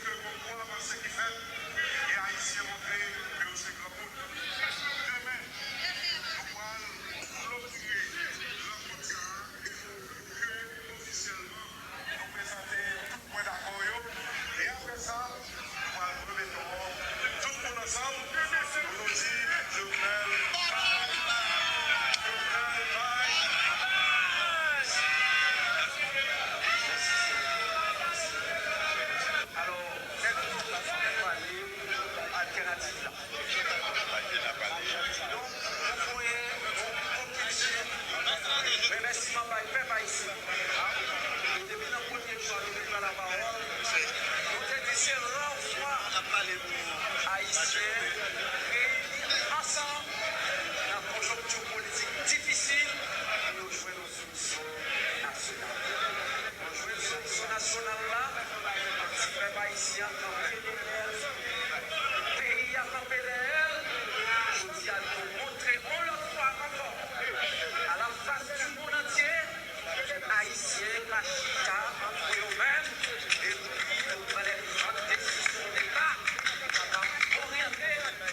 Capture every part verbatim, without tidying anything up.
Ke gon gwo avanse ki fèt, e Ayisyen montre ke yo se granmoun. Demen, nou pral klotire rankont sa a e nou ouvri ofisyèlman, nou prezante tout pwen dakò yo. E apre sa, nou pral leve ton tout moun ansanm pou nou di Jovenel bay! Jovenel bay! Alò, nèg nou pral pale altènativ la. Donk, nou voye yon pi gwo kilti remèsiman bay pèp ayisyen. Depi nan premye jou a nou te pran lapawòl, nou te di se ra fwa Ayisyen reyini ansanm nan konjonkti politik difisil pou yo jwenn yon solisyon nasyonal. Yo jwenn solisyon nasyonal la, ti pèp ayisyen an kanpe dèyè l, peyi a kanpe dèyè l. Jodi a, nou montre yon lòt fwa ankò, à la face du monde entier, ke Ayisyen pa chita antre yo menm, epi yo pran lè pran desizyon deta ki kapab oryante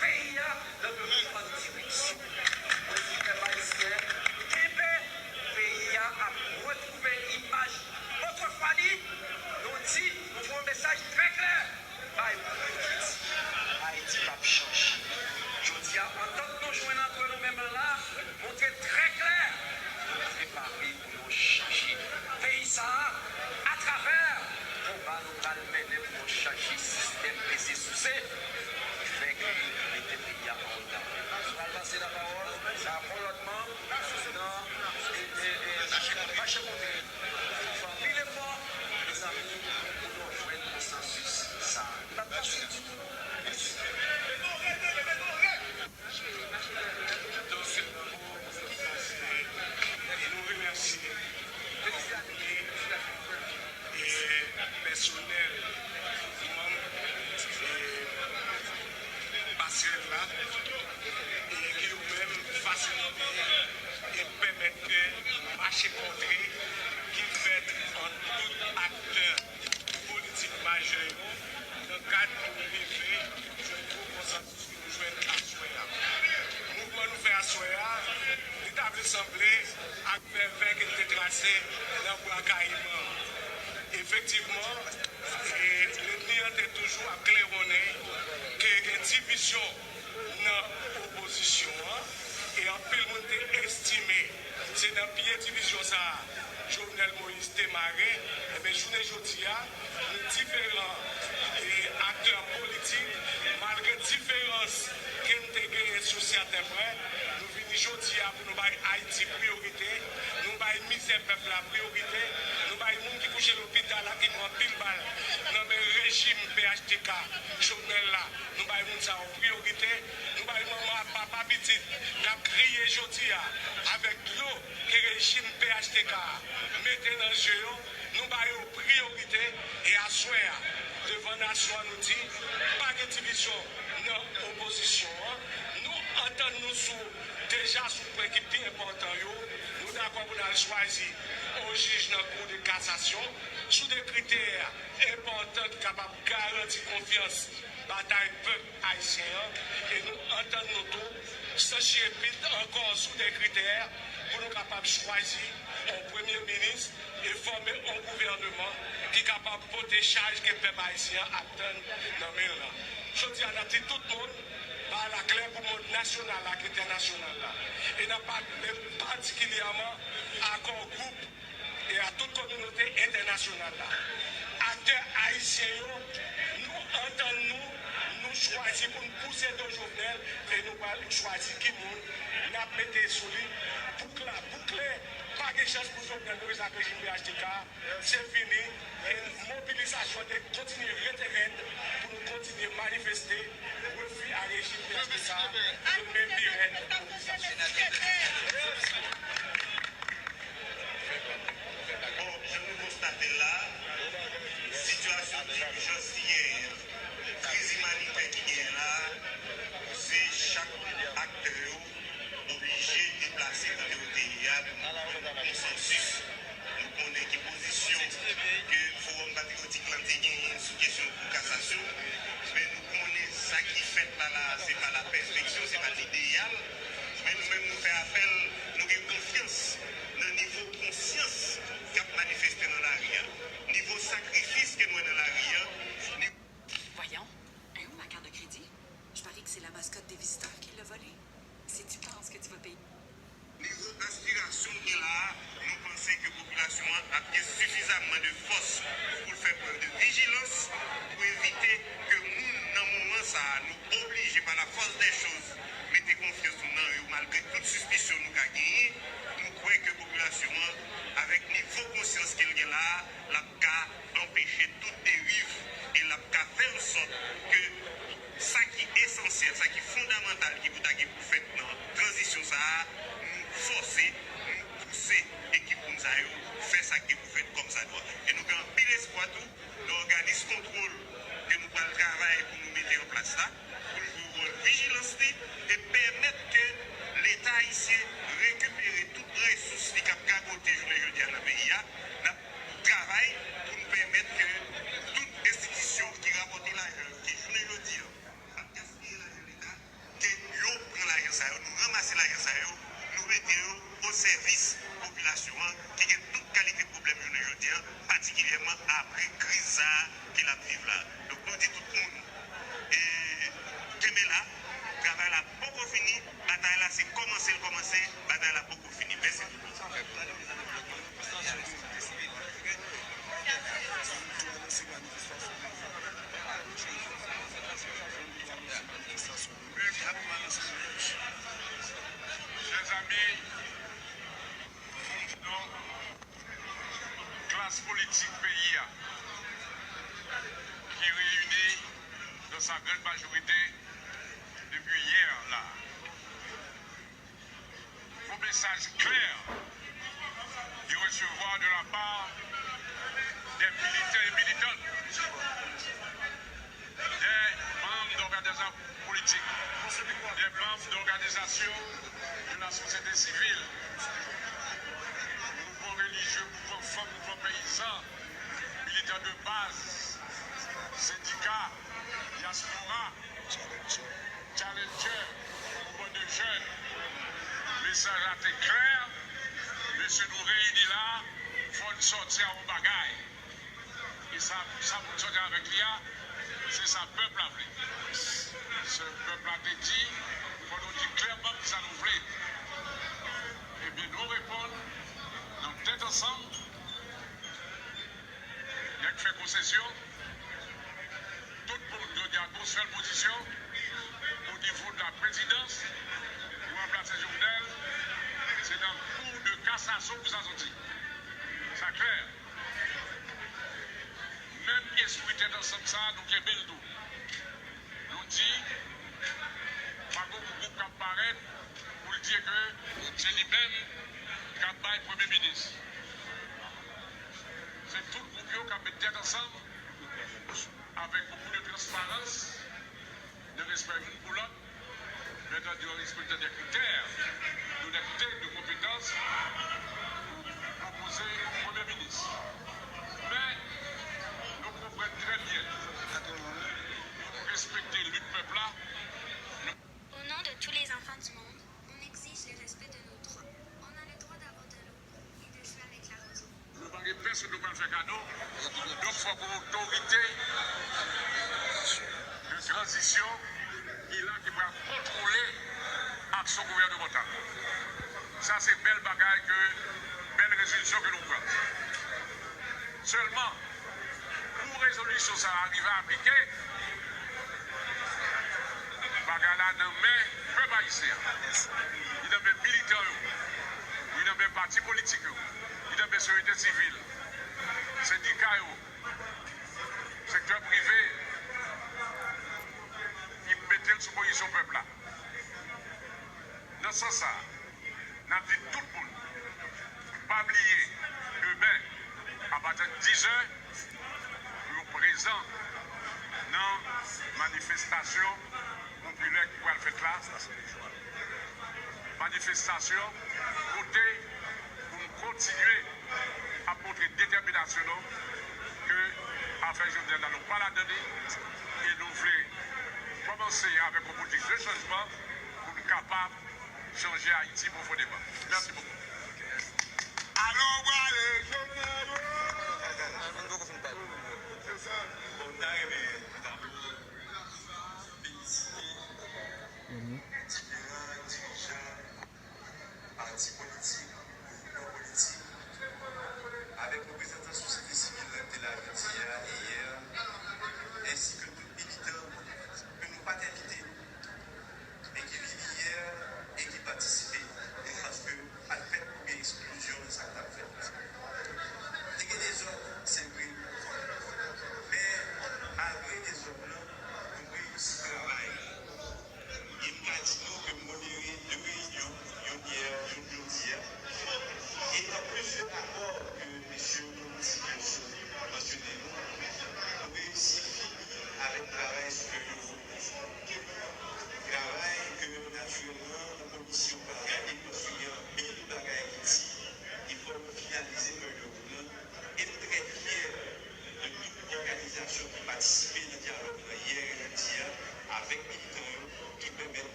peyi a nan yon lòt direksyon. Mwen di pèp ayisyen, kenbe, peyi a ap retwouve imaj otrefwa li. Nou di, nou voye yon mesaj trè klè bay moun ki di Ayiti p ap chanje. Jodi a, antant nou jwenn antre nou menm la montre trè klè nou prepare pou nou chanje peyi sa a atravè konba nou pral mennen pou nou chanje sistèm peze souse ki fè ke mete peyi a an retard. Nou pral pase lapawòl a yon lòt manm nan, e, e, e, mache kontre. Fò fè anpil efò, mezanmi, pou nou jwenn konsansis sa a. N ap pase ditou. Donk, e nou remèsye e pèsonèl, manm, e pasrèl la, e ki yo menm fasilite e pèmèt ke mache kontre ki fèt ant tout aktè politik majè yo nan kad pou rive jwenn gwo konsansis ke nou jwenn aswè a. Mouvman nou fè aswè a, li ta vle sanble ak vèvè ke n te trase nan Bwa Kayiman. Efektivman, e, lènmi an te toujou ap klèwonnen ke gen divizyon nan opozisyon an, e anpil moun te estime se nan pye divizyon sa a Jovenel Moïse te mare. Enben, jounen jodi a, nou diferan, e, aktè politik, malgre diferans ke n te genyen sou sèten pwen, nou vini jodi a pou nou bay Ayiti priyorite, nou bay mizè pèp la priyorite, nou bay moun ki kouche lopital la, ki pran pil bal nan men rejim P H T K Jovenel la, nou bay moun sa yo priyorite, nou bay manman ak papa pitit k ap kriye jodi a avèk dlo ke rejim P H T K a mete nan je yo, nou ba yo priyorite. E aswè a, devan nasyon an, nou di pa gen divizyon nan opozisyon an. Nou antann nou sou, deja sou pwen ki pi enpòtan yo. Nou dakò pou n al chwazi yon jij nan Kou de Kasasyon sou de kritè enpòtan ki kapab garanti konfyans batay pèp ayisyen an, e nou antann nou tou, san chire pit ankò sou de kritè, pou nou kapab chwazi yon premye minis e fòme yon gouvèneman ki kapab pote chaj ke pèp ayisyen an ap tann nan men l lan. Jodi a, n ap di tout moun, ba l aklè pou mond nasyonal ak entènasyonal la. E n ap pale patikilyèman a Core Group e a tout kominote entènasyonal la. Aktè ayisyen yo, nou antann nou, nou chwazi pou n pouse do Jovenel e nou pral chwazi ki moun n ap mete sou li. Bouk la boukle, pa gen chans pou Jovenel Moïse ak rejim P H T K. Se fini. E mobilizasyon te kontinye rete rèd pou nou kontinye manifeste refi a rejim P H T K. Yo menm pi rèd mobilizasyon. Bon, jan nou konstate l la, sitiyasyon dijans ki genyen an, kriz imanitè ki genyen la, se chak aktè yo oblije deplase kote yo te ye a pou nou jwenn konsansis. Nou konnen ki pozisyon ke Fowòm Patriyotik lan te genyen sou kesyon kou kasa sifizamman de fòs pou l fè prèv de vijilans pou evite ke moun nan moman sa a nou oblije pa la fòs dè choz mete konfyans nou nan yo malgre tout sispisyon nou ka genyen, nou kwè ke popilasyon an, avèk nivo konsyans ke l gen la a, l ap ka anpeche tout deriv e l ap ka fè ansòt ke sa ki esansyèl, sa ki fondamantal ki pou ta gen pou fèt nan tranzisyon sa a, nou fòse, nou pouse ekip moun sa yo fè sa ki gen pou fèt kòmsadwa. E nou gen anpil espwa tou nan òganis kontwòl ke nou pral travay pou nou mete an plas la, pou l jwe wòl vijilans li e pèmèt ke Leta ayisyen rekipere tout resous li k ap gagote jounen jodi a nan peyi a. N ap travay pou n pèmèt ke tout enstitisyon ki rapòte lajan yo, ki jounen jodi a ap gaspiye lajan Leta, ke yo pran lajan sa yo, nou ranmase lajan sa yo, nou mete yo o sèvis popilasyon an ki gen tout kalite pwoblèm jounen jodi a, patikilyèman apre kriz sa a ke l ap viv la. Donk, nou di tout moun, e, kenbe la, travay la poko fini, batay la se kòmanse l kòmanse, batay la poko fini. Mèsi. Chèzanmi, nou, klas politik peyi a, ki reyini dans sa grande majorité depi yè la. Vos messages clairs de recevoir de la part des militants et militantes, des membres d'organisations politiques, des membres d'organisations de la société civile, mouvements religieux, mouvements femmes, mouvements paysans, militants de base, syndicats, diaspora, Challenger, mouvman de jèn, mesaj la te klè, mesye nou reyini la, fò n sòti a yon bagay. E sa, sa pou n sòti avèk li a, se sa pèp la vle. Se pèp la te di, fò nou di klèman kisa nou vle. Ebyen, nou reponn, nan tèt ansanm, nèg fè konsesyon, tout moun jodi a gon sèl pozisyon, o nivo de la prezidans, pou ranplase Jovenel, se nan kou de kasasyon pou sa soti. Sa klè. Menm espri tèt ansanm sa a, nou kenbe l tou. Nou di, pa gon gwoup k ap parèt pou l di ke se li menm k ap bay premye minis. Se tout gwoup yo k ap met tèt ansanm avèk bokou de transparans, de respè youn pou lòt, men an respektan de kritè d'onèkte, de konpetans pou pwopoze premye minis. Men, nou konprann trè byen, nou respekte lit pèp la, nou Au nom de tous les enfants du monde, on exige le respect de nos droits. On a le droit d'avoir de l'eau et de feu avec la rosée. Nou pa gen pèsonn nou pral fè kado. Donk, fòk yon otorite de tranzisyon ki la, ki pral kontwole aksyon gouvènemantal. Sa se bèl bagay ke, bèl rezolisyon ke nou pran. Sèlman, pou rezolisyon sa a rive aplike, bagay la nan men pèp ayisyen an. Li nan men militan yo. Li nan men pati politik yo. Li nan men sosyete sivil, sendika yo, sektè prive. Li mete l sou pozisyon pèp la. Nan sans sa a, n ap di tout moun, pa bliye, demen, apati de dizè, pou yo prezan nan manifestasyon popilè ki pral fèt la. Manifestasyon kote pou n kontinye ap montre detèminasyon nou ke afè Jovenel la, nou pa ladan li, e nou vle kòmanse avèk yon politik de chanjman pou n kapab chanje Ayiti pwofondeman. Mèsi bokou. Alò, w ale, Jovenel! Se sa. Bon, m ta renmen, felisite diferan dirijan pati politik, mouvman politik, avèk reprezantan sou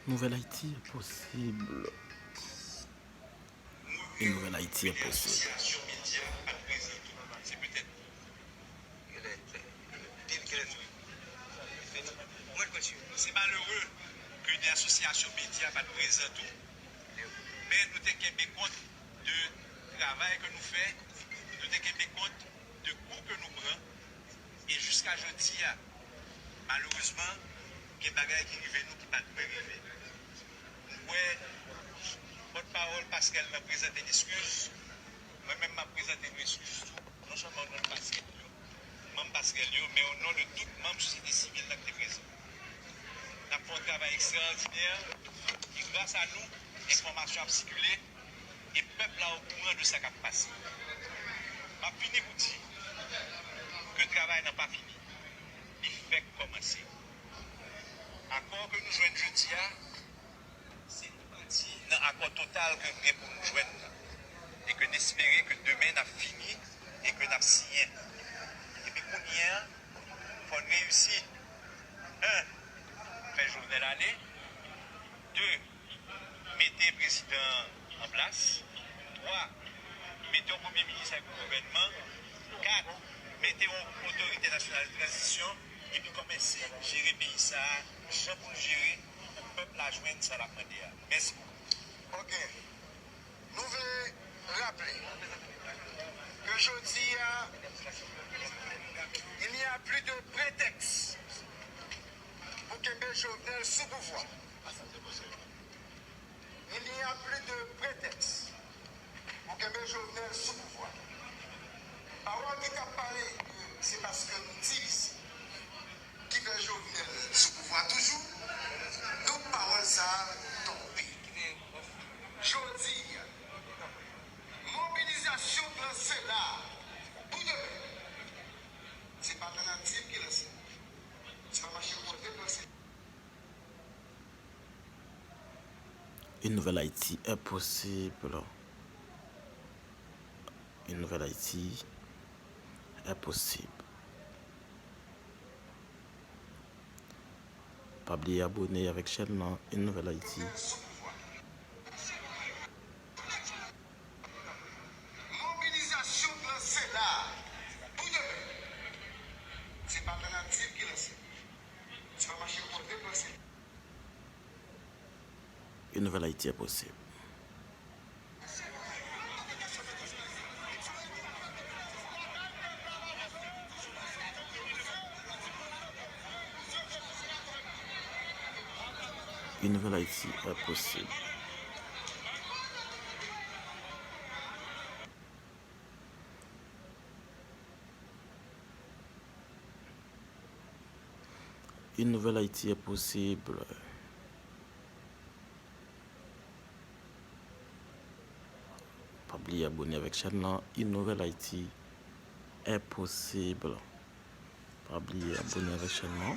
Nouvèl Ayiti est possible. Une nouvelle Haïti est possible. Se malere ke de asosyasyon medya pa t prezan tou, men nou te kenbe kont de travay ke nou fè, nou te kenbe kont de kou ke nou pran, e jiska jodi a, malerezman, gen bagay ki rive nou ki pa t dwe rive. M kwè pòtpawòl Pasrèl nan prezante n eskiz, mwen menm m ap prezante nou eskiz tou, non sèlman o non de Pasrèl yo, manm Pasrèl yo, men o non de tout manm sosyete sivil la ki te prezan. N ap fè yon travay ekstraòdinè, e gras a nou, enfòmasyon ap sikile, e pèp la okouran de sa k ap pase. M ap fini pou di ke travay lan pa fini. Li fèk kòmanse. Akò ke nou jwenn jodi a, se yon pati nan akò total ke nou gen pou nou jwenn nan. E ke n espere ke demen n ap fini e ke n ap siyen. Epi kounye a, fò n reyisi, en, fè Jovenel ale, de, mete prezidan an plas. Twa, mete yon premye minis ak yon gouvènman. Kat, mete yon otorite nasyonal de tranzisyon epi kòmanse jere peyi sa a jan pou l jere pou pèp la jwenn sa l ap mande a. Mèsi bokou. Ok. Nou vle raple ke jodi a, il n'y a plus de prétexte pou kenbe Jovenel sou pouvwa. Il n'y a plus de prétexte pou kenbe Jovenel sou pouvwa. Pawòl ki t ap pale de se paske nou divise ki fè Jovenel sou pouvwa toujou, tout pawòl sa a tonbe. Jodi a, mobilizasyon k lanse la pou demen, se pa tannativ ki lanse, se pa mache kote k lanse. Une nouvelle Haïti est possible. Une nouvelle Haïti est possible. Pa bliye abone avèk chèn nan Une Nouvelle Haïti. Mobilizasyon k lanse la pou demen, se pa tannativ ki lanse, se pa mache kote k lanse. Une nouvelle Haïti est possible. Une nouvelle Haïti est possible. Une nouvelle Haïti est possible. Pa bliye abone avèk chèn nan. Une nouvelle Haïti est possible. Pa bliye abone avèk chèn nan.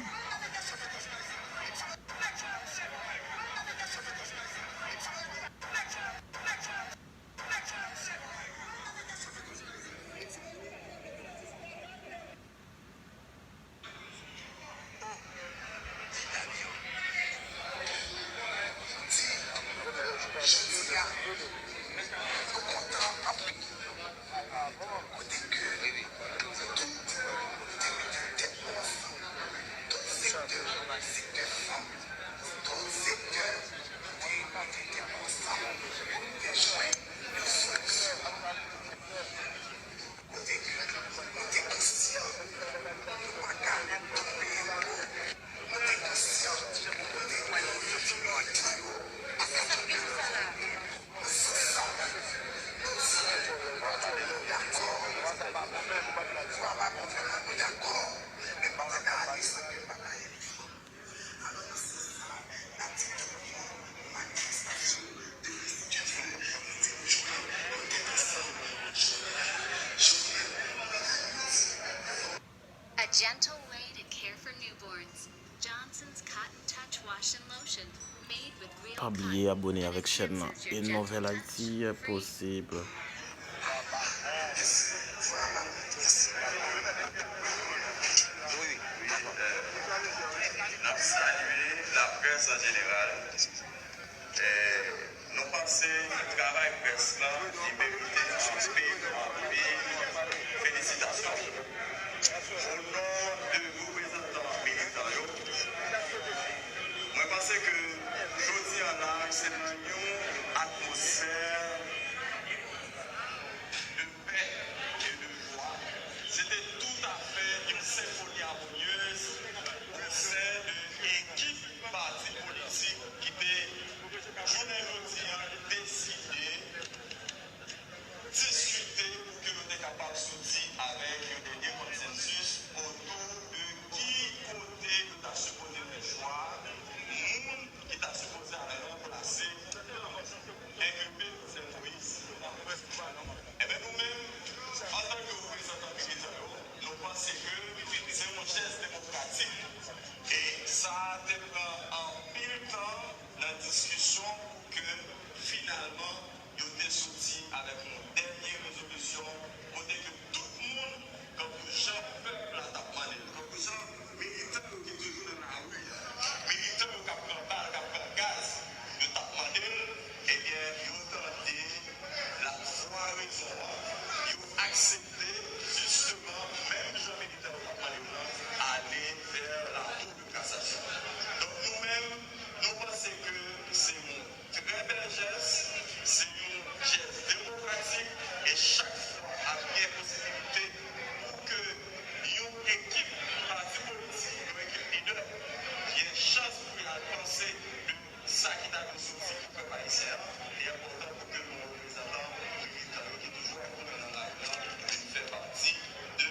A gentle way to care for newborns. Johnson's Cotton Touch Wash and Lotion, made with real cotton. Pa bliye abone avèk chèn nan. Une nouvelle Haïti est possible. N ap salye laprès an jeneral. Nou panse travay près lan li merite yon chans peye nou anpil felisitasyon. O non de reprezantan militan yo, mwen panse ke jodi a la se nan yon atmosfè de pè e de jwa. Se te toutafè yon senfoni amonyez o sen de ekip pati politik ki te jounen jodi a deside diskite pou ke yo te kapab soti avèk yon dènye konsansis otou de ki kote yo ta sipoze fè chwa moun ki ta sipoze al ranplase enkipe Jovenel Moïse. Ebyen nou menm, antanke reprezantan militan yo, nou panse ke se yon jès demokratik e sa te pran anpil tan nan diskisyon pou ke finalman yo te soti avèk yon dènye rezolisyon kote ke tout moun, kankou jan pèp la t ap mande l, kankou jan militan yo ki toujou nan lari a, militan yo k ap pran bal, k ap pran gaz, yo t ap mande l, ebyen, yo tande lavwa rezon an, yo aksepte, jisteman, menm jan militan yo t ap mande l lan, ale vè lakou de kasasyon. Donk, nou menm, nou panse ke se yon trè bèl jès, se yon jès demokratik, e chak fwa ap gen posibilite pou ke yon ekip pati politik, yon ekip lidè, gen chans pou y al panse de sa ki ta dwe soti pou pèp ayisyen an, li enpòtan pou ke nou reprezantan militan yo ki toujou ap tounen nan lari an vin fè pati de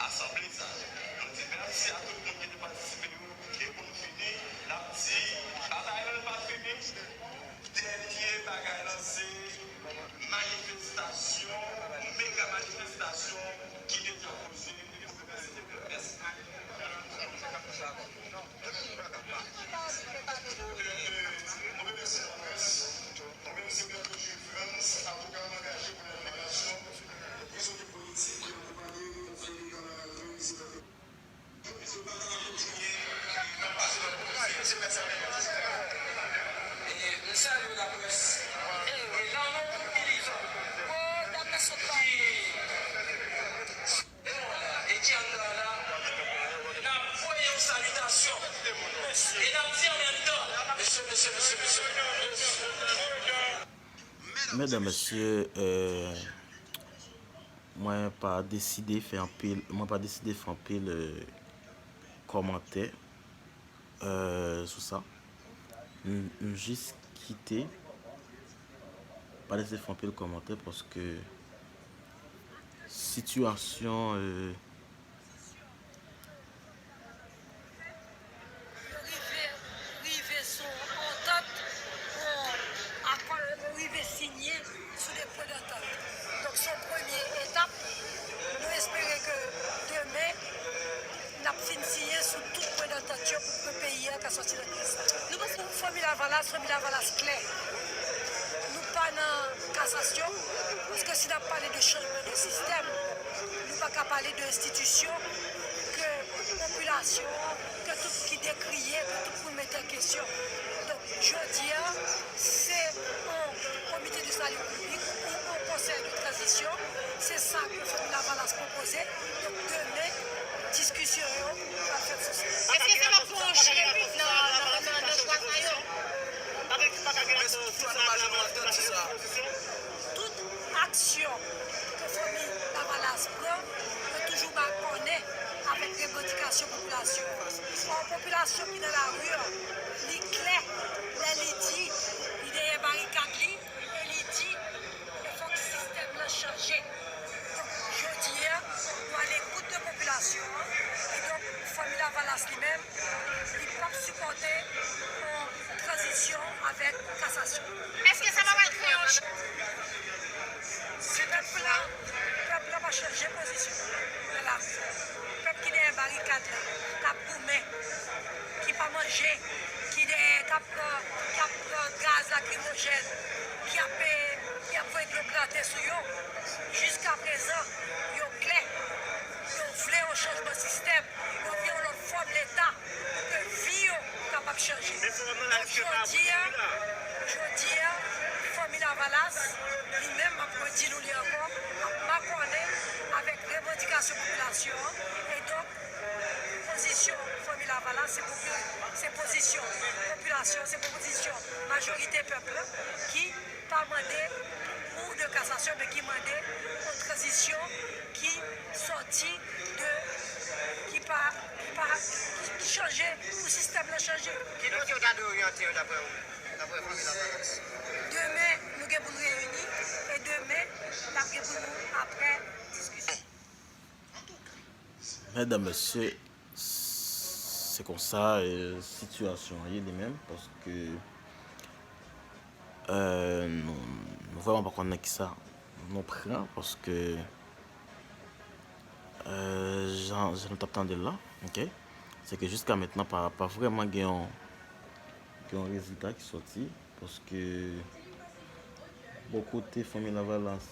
asanble sa yo. Nou di mèsi a tout moun ki te patisipe yo, e pou n fini, n ap di batay lan pa fini. Dènye bagay lan se manifestasyon, mega manifestasyon ki deja poze pou fè mèsi de pèpès. Mwen remèsye laprès. Mwen menm se Mèt Jules Frantz, avoka angaje pou la liberasyon, prizonye politik ki akonpaye Frederic Anna Malgré, ki se E m salye laprès. E nan non tout militan ki, e ki anndan la, n ap voye yon salitasyon. E n ap di an menm tan, mesye, mesye, mesye, mesye. Medam, mesye, euh, mwen pa deside fè anpil, mwen pa deside fè anpil, euh, kòmantè, euh, sou sa. M, m jis kite, pa deside fè anpil kòmantè paske sitiyasyon, euh, Yo rive, rive sou antant, bon, akò yo rive sinye sou de pwen dantant. Donk, se yon premye etap. Nou espere ke demen, n ap fin sinye sou tout pwen dantant yo pou ke peyi a ka sòti nan kriz la. Nou panse fanmi Lavalas, fanmi Lavalas klè. Nou pa nan kasasyon, paske si n ap pale de chanjman de sistèm, nou pa ka pale de enstitisyon ke popilasyon an, ke tout ki dekriye, ke tout moun mete an kesyon. Donk, jodi a, se yon komite de sali piblik ou yon konsèy de tranzisyon, se sa ke fanmi Lavalas pwopoze. Donk, demen, diskisyon yo pral fèt sou sa. Èske se pa pran yon chèn nan, nan, nan, nan chwa sa yo? Tout aksyon ke fanmi Lavalas pran, yo toujou makònen avèk revandikasyon popilasyon an. Ò, popilasyon ki nan lari an, li klè lè li di li dèyè barikad li e li di e fòk sistèm nan chanje. Donk, jodi a, nou alekout de popilasyon an, e donk, fanmi Lavalas li menm, li p ap sipòte yon tranzisyon avèk kasasyon. Èske sa pa pral kreye yon ch- Si pèp la, pèp la pa chanje pozisyon nan lari. Pèp ki dèyè barikad la, k ap goumen, ki pa manje, ki dèyè, k ap pran, k ap pran gaz lakrimojèn, k ap, ki ap voye dlo klate sou yo. Jiskaprezan, yo klè. Yo vle yon chanjman sistèm, yo vle yon lòt fòm Leta pou ke vi yo kapab chanje. Donk, jodi a, Jodi a, Fanmi Lavalas, li menm, m ap redi nou li ankò, ap makònen avèk revandikasyon popilasyon an. E donk, pozisyon Fanmi Lavalas, se popi-, se pozisyon popilasyon, se pozisyon majorite pèp la ki pa mande Cour de cassation, men ki mande yon tranzisyon ki sòti de, ki pa, ki pa, ki chanje pou sistèm nan chanje. Ki kote yo ta dwe oryante yo, daprè ou, daprè Fanmi Lavalas? Demen, nou gen pou n reyini, e demen, n ap gen pou nou, apre diskisyon. Medam, mesye, se konsa, e, sitiyasyon an ye li menm, paske, e, nou, nou vrèman pa konn nan kisa nou pran, paske, e, jan, jan nou t ap tande l la, ok, se ke jiska mentnan pa, pa vrèman gen yon, gen yon rezilta ki sòti, paske bò kote Fanmi Lavalas,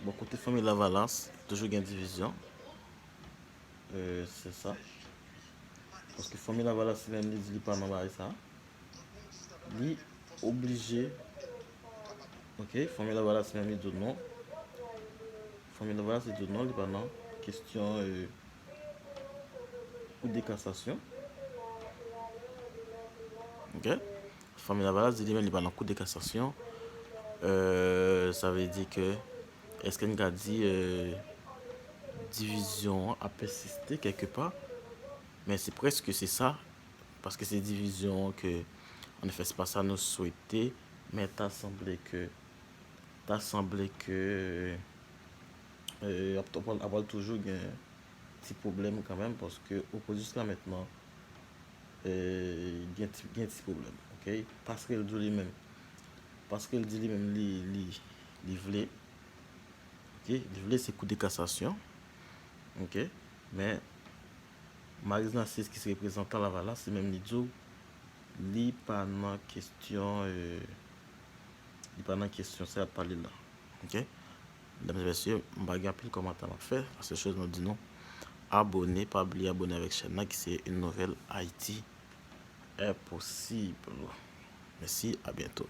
bò kote Fanmi Lavalas, toujou gen divizyon. E, se sa. Paske Fanmi Lavalas li menm li di li pa nan bagay sa. Li oblije. Ok, Fanmi Lavalas li menm li di w non. Fanmi Lavalas li di w non, li pa nan kesyon, e, Cour de cassation. Ok? Fanmi Lavalas di li menm li pa nan Cour de cassation. E, sa vle di ke, èske n ka di, e, divizyon an ap pèsiste kèlke pa? Men se prèske se sa, paske se divizyon an ke, an efè, se pa sa nou swete, men ta sanble ke, ta sanble ke, e, ap, ap, ap pral toujou gen ti pwoblèm kanmenm, paske opo-, jiska mentnan, e, gen ti, gen ti pwoblèm, ok? Paske l di li menm, paske l di li menm li, li, li vle, ok? Li vle se Cour de cassation, ok? Men, Maryse Narcisse ki se reprezantan Lavalas, li menm li di w, li pa nan kesyon, e, li pa nan kesyon sa y ap pale la, ok? Medam e mesye, m pa gen anpil kòmantè m ap fè. La sèl choz mwen di nou, abone, pa bliye abone avèk chèn nan ki se Une Nouvelle Haïti est possible. Mèsi, a byento.